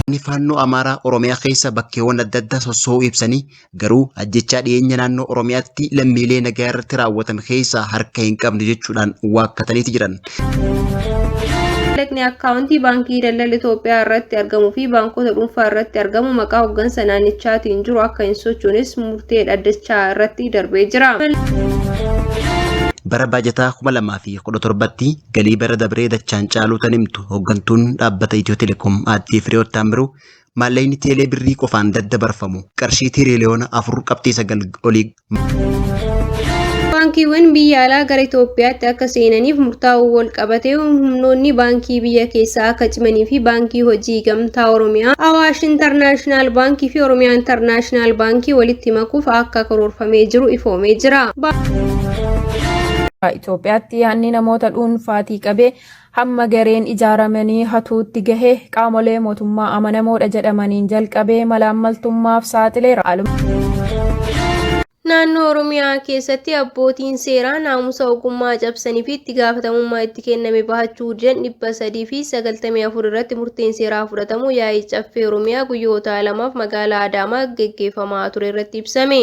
Waraanni Faannoo Amaaraa Oromiyaa keessa bakkeewwan adda addaa sosso'uu ibsanii, garuu ajjechaa dhiyeenya naannoo Oromiyaatti lammiilee nagaa irratti raawwatame keessaa harka hin qabne jechuudhaan waakkataniiti jiran. Maallaqni akkaawuntii Baankii Daldala Itoophiyaa irratti argamuu fi baankota dhuunfaa irratti argamu maqaa hoggansa naannichaatiin jiru akka hin sochoones murtee dhaddachaa irratti darbee jira. Bara baajataa 2017tti galii bara dabree dachaan caaluu tan himtu hoggantuun dhaabbata Itiyoo Telekoom Aaddee Fireewoot Taammiruu maallaqni teelee birrii qofaan daddabarfamu qarshii tiriliyoona 4.9 olii. Baankiiwwan biyya alaa gara Itoophiyaatti akka seenaniif murtaa'uu wal qabatee humnoonni baankii biyya keessaa akka cimanii fi Baankii Hojii Gamtaa Oromiyaa, Awaash Intarnaashinaal Baankii fi Oromiyaa Intarnaashinaal Baankii walitti makuuf akka karoorfamee jiru ifoomee jira. Itoophiyaatti hanni namoota dhuunfaatii qabee hamma gareen ijaaramanii hatuutti gahe qaamolee mootummaa amanamoodha jedhamaniin jalqabee malaammaltummaaf saaxileera. Naannoo Oromiyaa keessatti abbootiin seeraa naamusa ogummaa cabsanii fi itti gaafatamummaa itti kenname bahachuu didan 394 irratti murteen seeraa fudhatamuu yaa'ii Caffee Oromiyaa guyyoota lamaaf magaalaa Adaamaa geggeeffamaa ture irratti ibsame.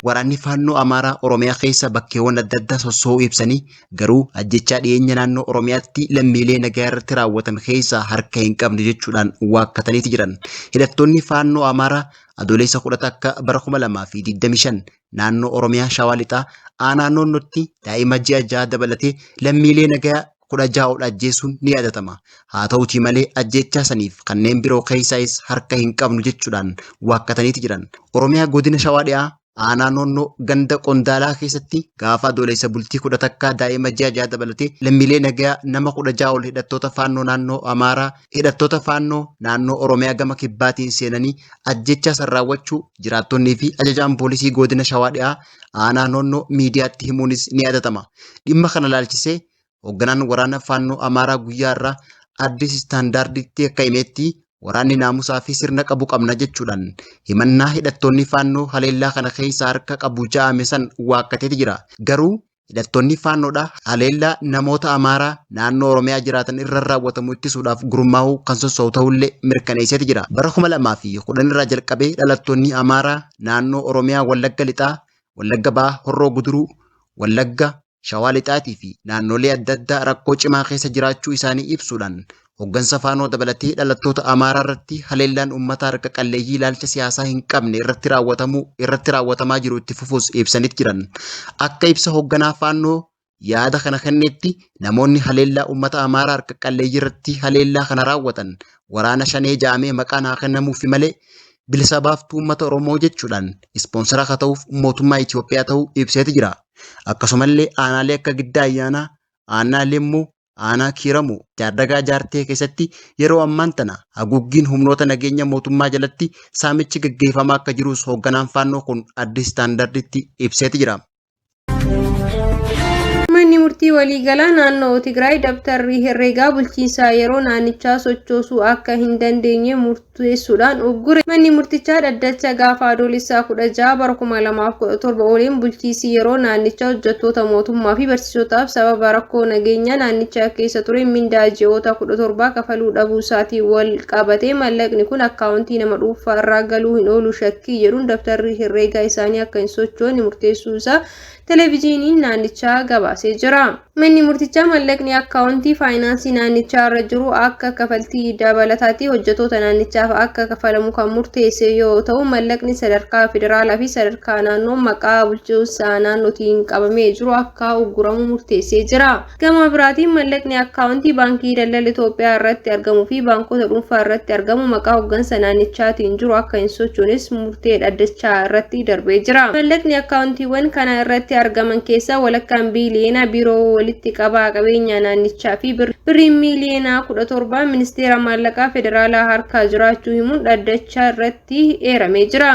Waraanni Faannoo Amaaraa Oromiyaa keessa bakkeewwan adda addaa sosso'uu ibsanii, garuu ajjechaa dhiyeenya naannoo Oromiyaatti lammiilee nagaa irratti raawwatame keessaa harka hin qabne jechuudhaan waakkataniiti jiran. Hidhattoonni Faannoo Amaaraa Adoolessa 11 bara 2025 naannoo Oromiyaa Shawaa Lixaa aanaa Noonnootti daa'ima ji'a 6 dabalatee lammiilee nagaa 16 ol ajjeesuun ni yaadatama. Haa ta'utii malee ajjeechaa saniif kanneen biroo keessaayis harka hin qabnu jechuudhaan waakkataniiti jiran. Oromiyaa godina Shawaa Dhihaa aanaa Noonnoo ganda Qondaalaa keessatti gaafa Adoolessa bultii 11 daa'ima ji'a 6 dabalatee lammiilee nagayaa nama 16 ol hidhattoota Faannoo naannoo Amaaraa hidhattoota Faannoo naannoo Oromiyaa gama kibbaatiin seenanii ajjeechaa san raawwachuu jiraattonnii fi ajajaan poolisii godina Shawaa Dhihaa aanaa Noonnoo miidiyaatti himuunis ni yaadatama. Dhimma kana ilaalchisee hoogganaan waraana Faannoo Amaaraa guyyaa irraa Addis Istaandaarditti akka himetti waraanni naamusaa fi sirna qabu qabna jechuudhaan himannaa hidhattoonni Faannoo haleellaa kana keessa harka qabu ja'ame san waakkateeti jira. Garuu hidhattoonni Faannoodha haleellaa namoota Amaaraa naannoo Oromiyaa jiraatan irra raawwatamu ittisuudhaaf gurmaa'uu kan sosso'u ta'ullee mirkaneesseeti jira. Bara 2010 irraa jalqabee dhalattoonni Amaaraa naannoo Oromiyaa Wallagga Lixaa, Wallagga Bahaa, Horroo Guduruu, Wallagga, Shawaa Lixaatii fi naannolee adda addaa rakkoo cimaa keessa jiraachuu isaanii ibsuudhaan hoggansa Faanoo dabalatee dhalattoota Amaaraa irratti haleellaan uummata harka qalleeyyii ilaalcha siyaasaa hin qabne irratti raawwatamuu irratti raawwatamaa jiru itti fufuus ibsaniit jiran. Akka ibsa hogganaa Faannoo yaada kana kennetti namoonni haleellaa uummata Amaaraa harka qalleeyyii irratti haleellaa kana raawwatan waraana shanee ja'amee maqaan haa kennamuufi malee bilisa baaftuu uummata Oromoo jechuudhaan ispoonsara akka ta'uuf mootummaa Itoophiyaa ta'uu ibseeti jira. Akkasumallee aanaalee akka Giddaa Ayyaanaa, aanaa Limmuu, aanaa Kiiramuu, Jaardagaa Jaartee keessatti yeroo ammaan tana haguuggiin humnoota nageenya mootummaa jalatti saamichi gaggeeffamaa akka jirus hoogganaan Faannoo kun Addis Standarditti ibseeti jira. Manni Murtii Waliigalaa Naannoo Tigraay dabtarri herreegaa bulchiinsaa yeroo naannichaa sochoosuu akka hin dandeenye murteessuudhaan uggure. Manni murtichaa dhaddacha gaafa Adoolessaa 16 bara 2017 ooleen bulchiinsi yeroo naannichaa hojjettoota mootummaa fi barsiisotaaf sababa rakkoo nageenyaa naannichaa keessa tureen mindaa ji'oota 17 kafaluu dhabuu isaatiin wal qabatee mallaqni kun akkaawuntii nama dhuunfaa irraa galuu hin oolu shakkii jedhuun dabtarri herreegaa isaanii akka hin sochoone murteessuu isaa televijiiniin naannichaa gabaasee jira. Manni murtichaa mallaqni akkaawuntii faayinaansii naannichaa irra jiru akka kafaltii dabalataatti hojjetoota naannichaaf akka kafalamu kan murteesse yoo ta'u mallaqni sadarkaa federaalaa fi sadarkaa naannoo maqaa bulchiinsa naannootiin qabamee jiru akka ugguramu murteessee jira. Gama biraatiin mallaqni akkaawuntii Baankii Daldala Itoophiyaa irratti argamuu fi baankota dhuunfaa irratti argamu maqaa hoggansa naannichaatiin jiru akka hin sochoones murtee dhaddachaa irratti darbee jira. Mallaqni akkaawuntiiwwan kana irratti argaman keessaa walakkaan biiliyoona biiroo walitti qabaa qabeenyaa naannichaa fi birriin miiliyoona 17 ministeera maallaqaa federaalaa harkaa jiraachuu himuun dhaddacha irratti eeramee jira.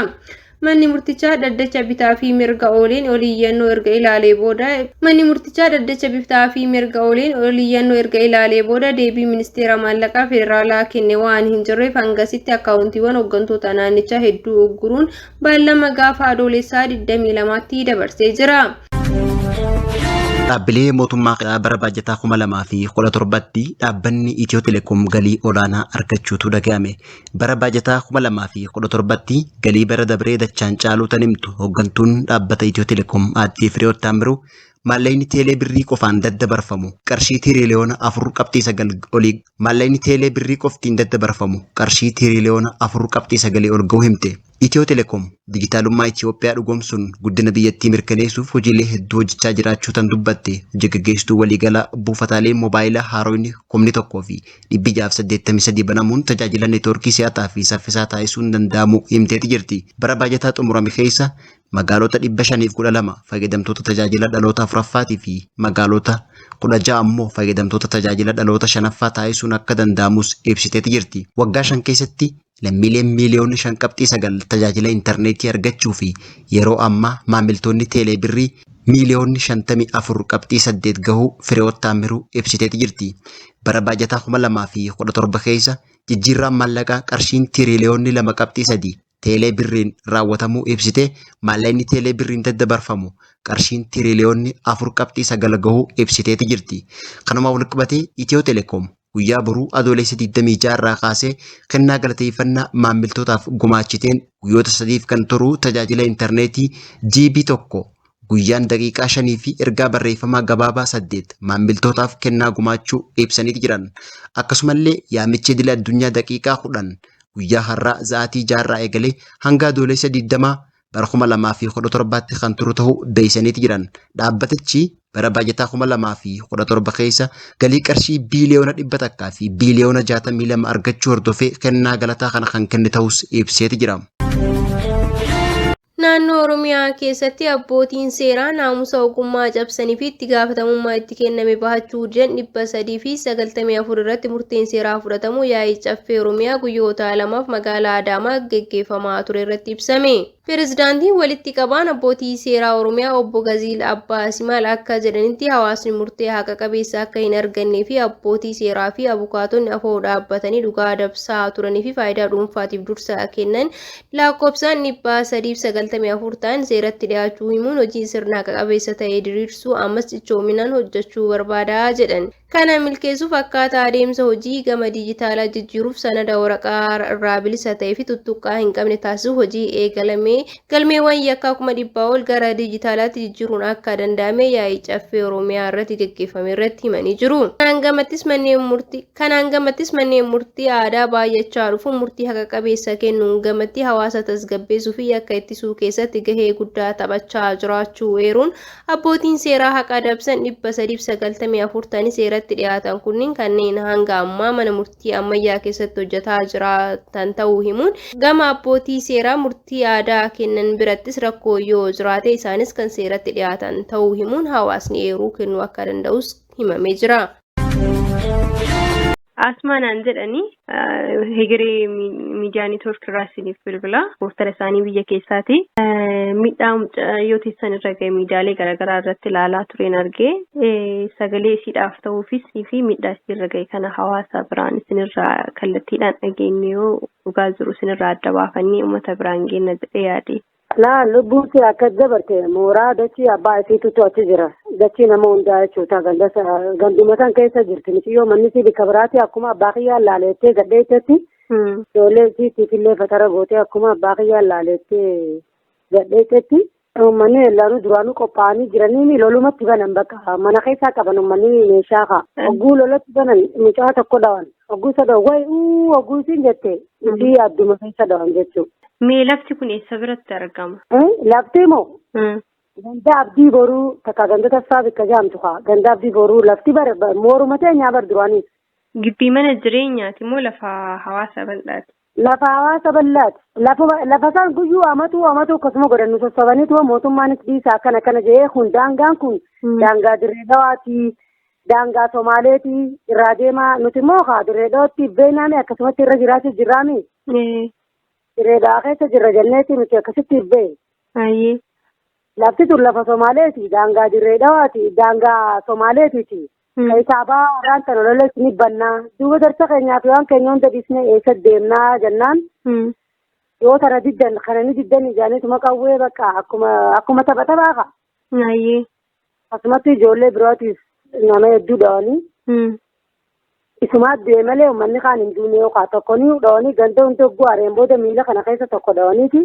Manni murtichaa dhaddacha bitaa fi mirga ooleen oliyyannoo erga ilaalee booda Manni murtichaa dhaddacha bitaa fi mirga ooleen oliyyannoo erga ilaalee booda deebii ministeera maallaqaa federaalaa kenne waan hin jirreef hangasitti akkaawuntiiwwan hooggantoota naannichaa hedduu ugguruun beellama gaafa Adoolessaa 22tti dabarsee jira. Dhaabbilee mootummaa bara baajataa 2017tti dhaabbanni Itiyoo Telekoom galii olaanaa argachuutu dhaga'ame. Bara baajataa 2017tti galii bara dabree dachaan caaluu tan himtu hooggantuun dhaabbata Itiyoo Telekoom Aaddee Fireewoot Taammiruu, maallaqni teelee birrii qofaan daddabarfamu qarshii tiriliyoona 4.9 olii maallaqni teelee birrii qoftiin daddabarfamu qarshii tiriliyoona 4.9 ol ga'uu himte. Itiyoo Telekoom dijitaalummaa Itiyoophiyaa dhugoomsuun guddina biyyattii mirkaneessuuf hojiilee hedduu hojjechaa jiraachuu tan dubbatte hojii gaggeessituu waliigalaa, buufataalee moobaayilaa haarooyni 1683 banamuun tajaajila neetwoorkii si'ataa fi saffisaa taasisuun danda'amuu himteeti jirti. Bara baajataa xumurame keessa magaalota 512 fayyadamtoota tajaajila dhaloota afuraffaatii fi magaalota 16 ammoo fayyadamtoota tajaajila dhaloota shanaffaa taasisuun akka danda'amus ibsiteeti jirti. Waggaa 5 keessatti lammiileen miiliyoonni 5.9 tajaajila intarneetii argachuu fi yeroo ammaa maamiltoonni teelee birrii miiliyoonni 54.8 gahuu Fireewoot Taammiruu ibsiteeti jirti. Bara baajataa 2017 keessa jijjiirraan maallaqaa qarshiin tiriliyoonni 2.3 teelee birriin raawwatamuu ibsitee, maallaqni teelee birriin daddabarfamu qarshiin tiriliyoonni 4.9 gahuu ibsiteeti jirti. Kanuma walqabatee Itiyoo Telekoom guyyaa boruu Adoolessa 26 irraa kaasee kennaa galateeffannaa maammiltootaaf gumaachiteen guyyoota sadiif kan turu tajaajila intarneetii GB 1 guyyaan daqiiqaa 5 fi ergaa barreeffamaa gabaabaa 8 maammiltootaaf kennaa gumaachuu ibsaniiti jiran. Akkasumallee yaamichi idila addunyaa daqiiqaa 10 guyyaa har'aa sa'aatii 6 irraa eegalee hanga Adoolessa 20 bara 2017tti kan turu ta'uu beeksisaniiti jiran. Dhaabbatichi bara baajataa 2017 keessa galii qarshii biiliyoona 100 fi biiliyoona 62 argachuu hordofee kennaa galataa kana kan kenne ta'us ibseeti jira. Naannoo Oromiyaa keessatti abbootiin seeraa naamusa ogummaa cabsanii fi itti gaafatamummaa itti kenname bahachuu didan 394 irratti murteen seeraa fudhatamuu yaa'ii Caffee Oromiyaa guyyoota lamaaf magaalaa Adaamaa geggeeffamaa ture irratti ibsame. Pirezidaantiin walitti qabaan abbootii seeraa Oromiyaa obbo Gaziil Abbaa Simaal akka jedhanitti, hawaasni murtee haqa qabeessa akka hin argannee fi abbootii seeraa fi abukaatonni afoo dhaabbatanii dhugaa dabsaa turanii fi faayidaa dhuunfaatiif dursa kennan lakkoofsaan 394 ta'an seeratti dhiyaachuu himuun, hojii sirna haqa qabeessa ta'e diriirsuu ammas cichoominaan hojjechuu barbaada jedhan. Kana milkeessuuf akkaataa adeemsa hojii gama dijitaalaa jijjiiruuf, sanada waraqaa irraa bilisa ta'ee fi tuttuqqaa hin qabne taasisuuf hojii eegalamee galmeewwan yakkaa 100,000 ol gara dijitaalaatti jijjiiruun akka danda'ame yaa'ii Caffee Oromiyaa irratti geggeeffame irratti himanii jiru. Kanaan gamattis manneen murtii aadaa baay'achaa dhufuun murtii haqa qabeessa kennuun gamatti hawaasa tasgabbeessuu fi yakka ittisuu keessatti gahee guddaa taphachaa jiraachuu eeruun, abbootiin seeraa haqa dabsan 394 ta'anii seeratti dhiyaatan kunniin kanneen hanga ammaa mana murtii ammayyaa keessatti hojjetaa jiraatan ta'uu himuun, gama abbootii seeraa murtii aadaa kennan birattis rakkoo yoo jiraate isaanis kan seeratti dhiyaatan ta'uu himuun, hawaasni eeruu kennuu akka danda'us himamee jira. Asmaa naan jedhani, Hegeree Miidiyaa Neetwoork irraa isiniif bilbila. Pooftara isaanii biyya keessaati. Miidhaa mucayyoo teessan irra ga'e miidiyaalee garaagaraa irratti ilaalaa tureen argee, sagalee isiidhaaf ta'uufis fi miidhaa isiirra ga'e kana hawaasa biraan isinirraa kallattiidhaan dhageenye, yoo dhugaa jiru isinirraa adda baafannee uummata biraan geenna jedhee yaade. Laa, lubbuun si akkas dabarte, mooraa dachii abbaa isiitutu achi jira. Dachii nama hundaa jechuudha. Ganda ganduma san keessa jirti. Miciyyoo manni isii bikka biraati, akkuma abbaa kiyyaan laaleettee gadheettetti. Ijoollee isiitiif illee fatara gootee akkuma abbaa kiyyaan laaleettee gadheettetti. Uummanni ellaanuu duraanuu qophaa'anii jiranii lolumatti banan, bakka mana keessaa qaban uummanni meeshaa kaa. Hogguu lolatti banan mucaa tokko dhawan. Hogguu isa dhawan, wayi uu hogguu isiin jette, isii adduma keessa dhawan jechuudha. Mee lafti kun eessa biratti argama? Lafti moo ganda Abdii Boruu, takka ganda Tasfaa bikka jaamtu kaa, ganda Abdii Boruu, lafti bar mooruma teenyaa bar duraanii. Gibbii mana jireenyaati moo lafa hawaasa bal'aati? Lafa hawaasa bal'aati. Lafa isaan guyyuu amatu amatu akkasuma godhan, nu sossobaniitu mootummaanis dhiisa akkana akkana jedhee, kun daangaan kun daangaa Dirree Dawaati. Daangaa Somaaleeti, irraa deemaa, nuti immoo kaa Dirree Dawaatti beenaami, akkasumatti irra jiraachuu jirraami. Dirree Dawaa keessa jirra jenneeti nuti akkasitti bee. Lafti tun lafa Somaaleeti, daangaa Dirree Dawaati, daangaa Somaaleetiiti. Keessaa baa warraan tana lola isin bannaa. Duuba darsa keenyaa fi waan keenya hunda dhiisnee eessa deemnaa jennaan, yoo tana diddan kana ni diddan ijaaniituma qawwee bakka akkuma tapha taphaa ka. Akkasumatti ijoollee birootiif nama hedduu dhawanii. Isumaa du'e malee uummanni kaan hin duune yookaan tokko ni dhawanii ganda hunda hogguu hareen booda miila kana keessa tokko dhawaniiti.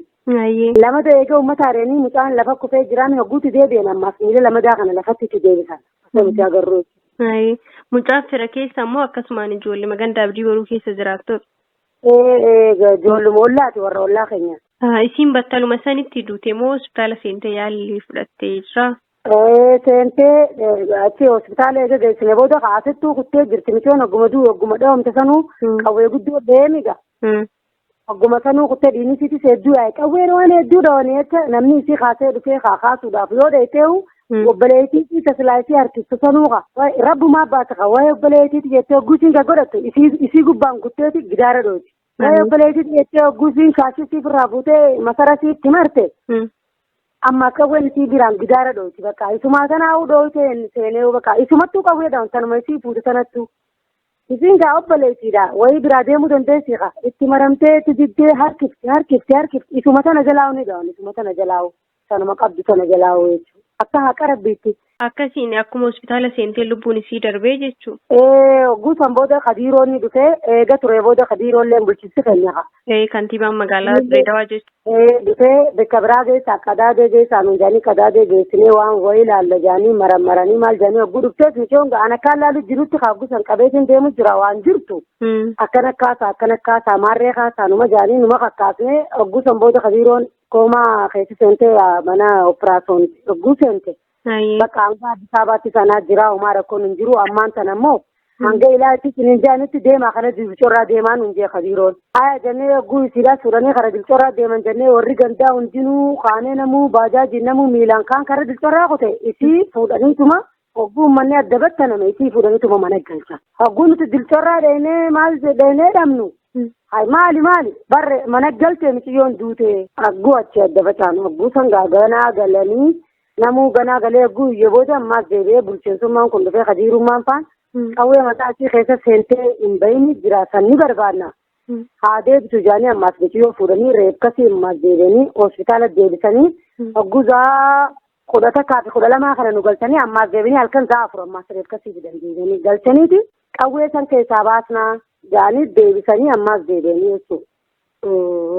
Lama eega uummata hareenii mucaan lafa kufee jiraan hogguutti deebi'an ammaas miila lamadaa kana lafatti itti deebisan. Osoo nuti agarru. Mucaan fira keessa immoo akkasumaan ijoollee ganda Abdii Boruu keessa jiraattudha. Ijoolluma ollaati, warra ollaa keenya. Isiin battaluma sanitti duute moo hospitaala seentee yaalii fudhattee jira? Seentee achi hospitaala eega geessine booda kaasittuu kuttee jirti. Mucaan hogguma duu hogguma dhawamte sanuu qawwee guddoo deemiga. Hogguma sanuu kuttee dhiinisiitis hedduu yaa'e, qawween waan hedduu dhawanii jecha namni isii kaasee dhufee haa kaasuudhaaf yoo dheeteehu obboleettiitii tasilaa isii harkistu sanuu haa rabbumaa baasa haa waa'ee obboleettiiti jettee hogguusiin ka godhattu isii gubbaan kutteeti gidaara dhooti. Waa'ee obboleettiiti jettee hogguusiin shaashii irraa fuutee masara isiitti marte. Amma qawween isii biraan gidaara dhooti, bakka isumaa sanaa dhoote seenee bakka isumattuu qawwee dhawan sanuma isii fuute sanattuu. Isiin gaa obboleettiidha, wayii biraa deemuu dandeessi haa itti maramtee itti diddee harkifti harkifti harkifti, isuma sana jalaa'u ni dhawan, isuma sana jalaa'u, sanuma qabdu sana jalaa'u jechuudha. Akka haqa rabbiitti. Akkasiin akkuma hospitaala seentee lubbuun isii darbee jechuudha. Guutan booda kadiiroonni dhufee eega ture booda kadiiroolleen bulchiinsi keenya haa. Kantiibaan magaalaa Dirreedawaa jechuudha. Dhufee bakka biraa geessaa, qadaadee geessaa nuun jedhanii, qadaadee geessinee waan wayii laalla jedhanii marammaranii maal jedhanii hogguu dhuftees mucoon an akkaan laalu jirutti haguusan qabeetiin deemu jira waan jirtu. Akkana kaasaa, akkana kaasaa, maarree kaasaa numa jedhanii numa kakkaasnee hogguusan booda kadiiroon koomaa keessa seentee mana operaasyoon hogguu seente. Bakka hanga Addis Ababaatti sanaa jira, homaa rakkoon hin jiru. Ammaan tana immoo hanga ilaalchi isiniin jaanitti deemaa kana Dilcorraa deemaa nuun jee kadiiroon. Aya jennee hogguu isiidhaa suuranii kara Dilcorraa deeman jennee warri gandaa hundinuu kaanee, namuu baajaajiin, namuu miilaan kaan kara Dilcorraa kute, isii fuudhaniituma hogguu uummanni adda battaname isii fuudhaniituma mana galcha. Hogguu nuti Dilcorraa dheenee maal dheenee dhabnu. Hay, maali maali barre mana galtee miciyyoon duute hagguu achi adda facaanu hagguu san ganaa galanii namuu ganaa galee hagguu iyyee booda ammaas deebi'ee bulchiinsummaan kun dhufee kadiirummaan faan qawwee mataa achii keessa seentee hin bahini jira, san ni barbaadna. Haa deebitu jaanii ammaas miciyyoo fuudhanii reebkasii ammaas deebi'anii hospitaala deebisanii hagguu zaa 11 fi 12 kana nu galchanii ammaas deebi'anii halkan zaa 4 ammaas reebkasii fidan, deebi'anii galchaniiti qawwee san keessaa baasnaa jaanii deebisanii ammaas deebi'anii jechuudha.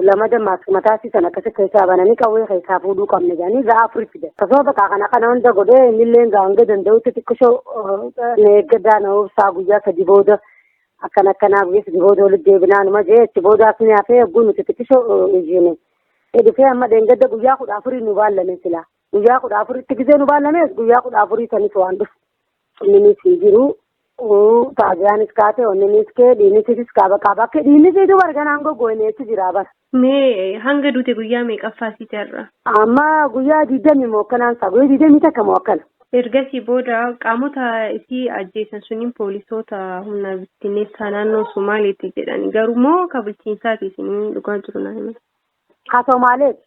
Lama dammaas mataa san akkasi keessaa bananii qawwee keessaa fuudhuu qabna jedhanii zaa 4 fidan. Akkasuma bakka kana kana hunda godhee innillee hanga danda'utti xiqqishoo na eeggadaa, na obsaa, guyyaa 3 booda akkana akkanaa, guyyaa 3 booda walitti deebinaa numa jee achi boodaas ni hafee hogguu nuti xiqqishoo iyyine. Dhufee amma dheengadda guyyaa 14 nu baallame silaa. Guyyaa 14tti gisee nu baallames guyyaa 14 sanis waan dhufu. Inninis hin jiru. Taaziyaanis kaate onninis kee dhiinisiitis kaaba kaaba akka dhiinisiitu barganaan goggoone achi jira bara. Mee hanga duute guyyaa meeqaffaa siiti har'a? Amma guyyaa 20 moo akkanaan isaa guyyaa 21 moo akkana. Ergasii booda qaamota isii ajjeesan suniin poolisoota humna bittinneessaa naannoo Somaaleeti jedhani. Garuu moo ka bulchiinsaati isinii dhugaa jiru naa himan? Ka Somaaleeti.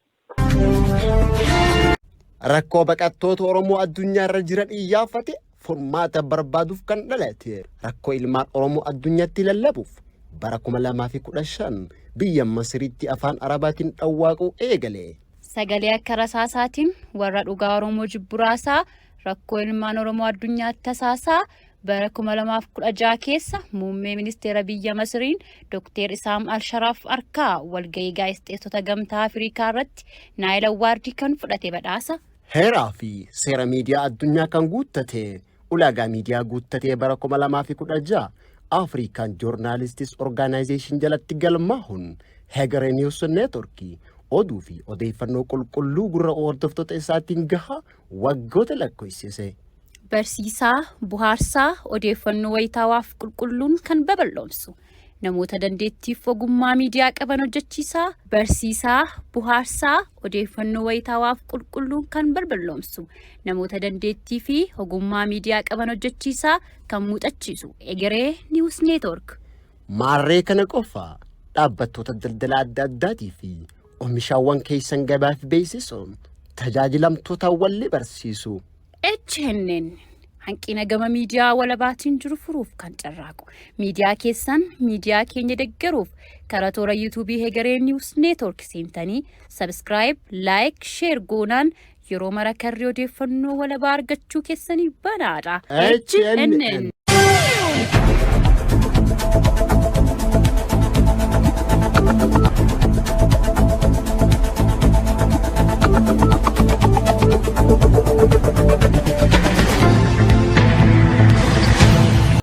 Rakkoo baqattoota Oromoo addunyaa irra jiran iyyaafate furmaata barbaaduuf kan dhalate, rakkoo ilmaan Oromoo addunyaatti lallabuuf bara 2015 biyya Masiriitti afaan Arabaatiin dhawwaaquu eegale. Sagalee akka rasaasaatiin warra dhugaa Oromoo jibburaasaa, rakkoo ilmaan Oromoo addunyaatti tasaasaa, bara 2016 keessa muummee ministeera biyya Masiriin Dr. Isaam Alsharaaf harkaa walgahii gaazexeessota Gamtaa Afrikaa irratti Nile Award kan fudhate badhaasa. Heeraa fi seera miidiyaa addunyaa kan guuttate, ulaagaa miidiyaa guuttatee bara 2016 African Journalists Organization jalatti galmaahuun Hegeree News Network oduu fi odeeffannoo qulqulluu gurra hordoftoota isaatiin gahaa waggoota lakkoofsise. Barsiisaa, buhaarsaa, odeeffannoo wayitaawaaf qulqulluun kan babal'oomsu. Namoota dandeettiif ogummaa miidiyaa qaban hojjechiisaa, barsiisaa, buhaarsaa, odeeffannoo wayitaawaaf qulqulluun kan balballoomsu. Namoota dandeettii fi ogummaa miidiyaa qaban hojjechiisaa kan muuxachiisu Egeree News Network. Maarree kana qofa, dhaabbattoota daldala adda addaatii fi oomishaawwan keessan gabaaf beeksisuun tajaajilamtoota walli barsiisu. HNN hanqina gama miidiyaa walabaatiin jiru furuuf kan carraaqu, miidiyaa keessan miidiyaa keenya deggeruuf karaa toora yuutuubii Hegeree News Network seentanii subscribe, like, share goonaan Yeroo mara karri odeeffannoo walabaa argachuu keessanii banaadha. HNN.